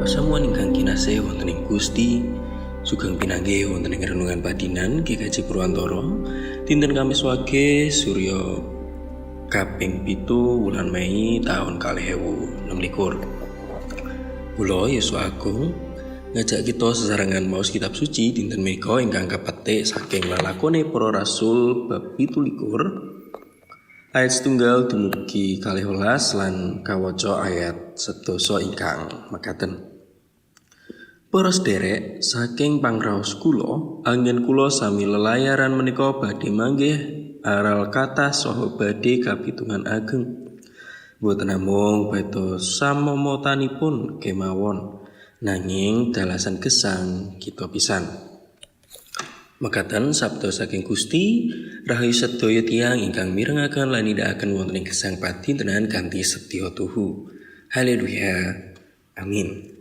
Pasamuan ingkang kinasih wonten ing Gusti, sugeng pinanggih wonten ing renungan padinan GKJ Purwantara, dinten Kamis Wage Surya kaping 7 wulan Mei taun 2026. Kula Yosua Agung ngajak kita sesarengan maos kitab suci dinten menika ingkang kapetik saking Lalakone Para Rasul bab 17 ayat 1 dumugi 12 lan kawaca ayat 10 ingkang mekaten. Para sederek, saking pangraos kula, anggen kula sami lelayaran menika badhe manggih aral kathah saha badhe kapitungan ageng. Boten namung beta samomotanipun kemawon, nanging dalasan gesang kita pisan. Mekaten sabda saking Gusti, rahayu sedaya tiyang ingkang mirengaken lan nindakaken wonten ing gesang padintenan kanthi setya tuhu. Haleluya. Amin.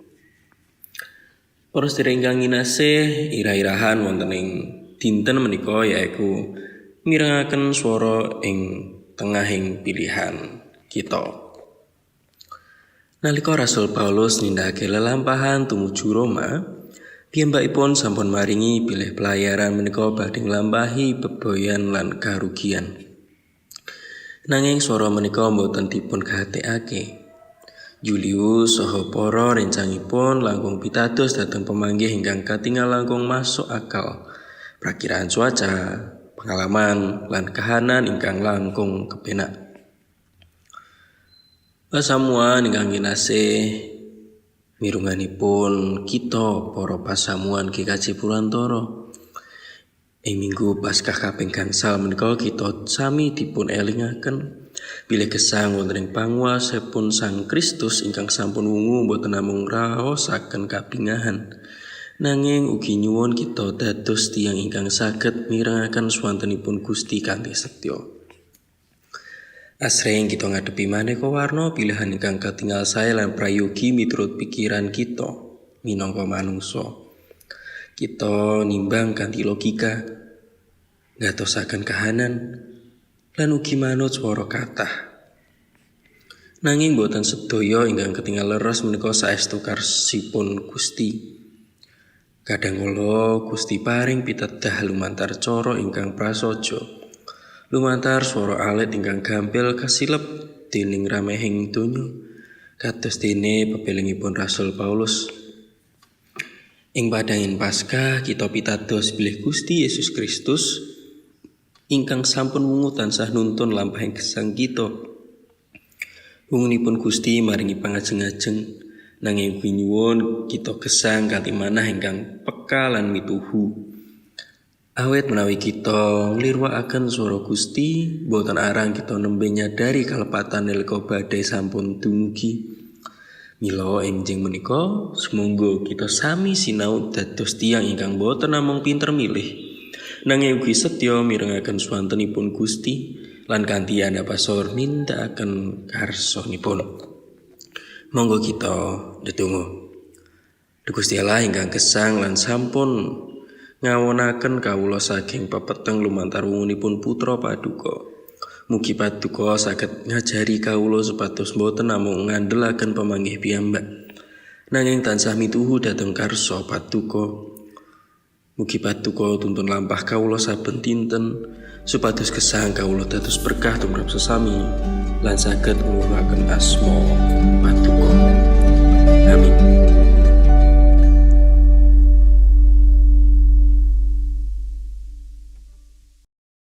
Para sedherek ingkang kinasih, irah-irahan wonten ing dinten menika yaiku mirengaken swara ing tengahing pilihan kita. Nalika Rasul Paulus nindakake lelampahan tumuju Roma, piyambakipun sampun maringi bilih pelayaran menika badhe nglampahi bebaya lan karugian. Nanging swara menika boten dipun gatekake. Julius saha para rencangipun langkung pitados dhateng pemanggih ingkang katingal langkung masuk akal. Prakiraan cuaca, pengalaman, lan kahanan ingkang langkung kepenak. Pasamuan ingkang kinasih, mirunganipun kita para pasamuan GKJ Purwantara. Ing minggu Paskah kaping gangsal menika kita sami dipun elingaken bilih gesang wonten ing panguwasipun Sang Kristus ingkang sampun wungu boten namung raosaken kabingahan, nanging ugi nyuwun kita dados tiyang ingkang saged mirengaken swantenipun Gusti kanthi setya. Asring kita ngadepi maneka warna pilihan ingkang katingal sae lan prayogi miturut pikiran kita minangka manungsa. Kita nimbang kanthi logika, ngatosaken kahanan, lan ugi manut swara kathah. Nanging boten sedaya ingkang ketingal leres menika saestu karsipun Gusti. Kadang kala Gusti paring pitedah lumantar cara ingkang prasaja, lumantar swara alit ingkang gampil kasilep dening ramehing donya, kados dene pepelingipun Rasul Paulus. Ing padhanging Paskah kita pitados bilih Gusti Yesus Kristus ingkang sampun wungu tansah nuntun lampahing gesang kita. Wungunipun Gusti maringi pangajeng-ajeng, nanging ugi nyuwun kita gesang kanthi manah ingkang peka lan mituhu. Awit menawi kita nglirwakaken swara Gusti, boten arang kita nembe nyadari kalepatan nalika badai sampun dumugi. Mila enjing menika sumangga kita sami sinau dados tiyang ingkang boten namung pinter milih, nanging ugi setya mirengaken swantenipun Gusti lan kanthi andhapasor nindakaken karsanipun. Monggo kita ndedonga. Duh Gusti Allah ingkang gesang lan sampun ngawonaken kawula saking pepeteng lumantar wungunipun Putra Paduka. Mugi Paduka saged ngajari kawula supados boten namung ngandelaken pemanggih piyambak, nanging tansah mituhu dhateng karsa Paduka. Mugi Paduka tuntun lampah kawula saben dinten supados gesang kawula dados berkah tumrap sesami lan saged ngluhuraken asma Paduka.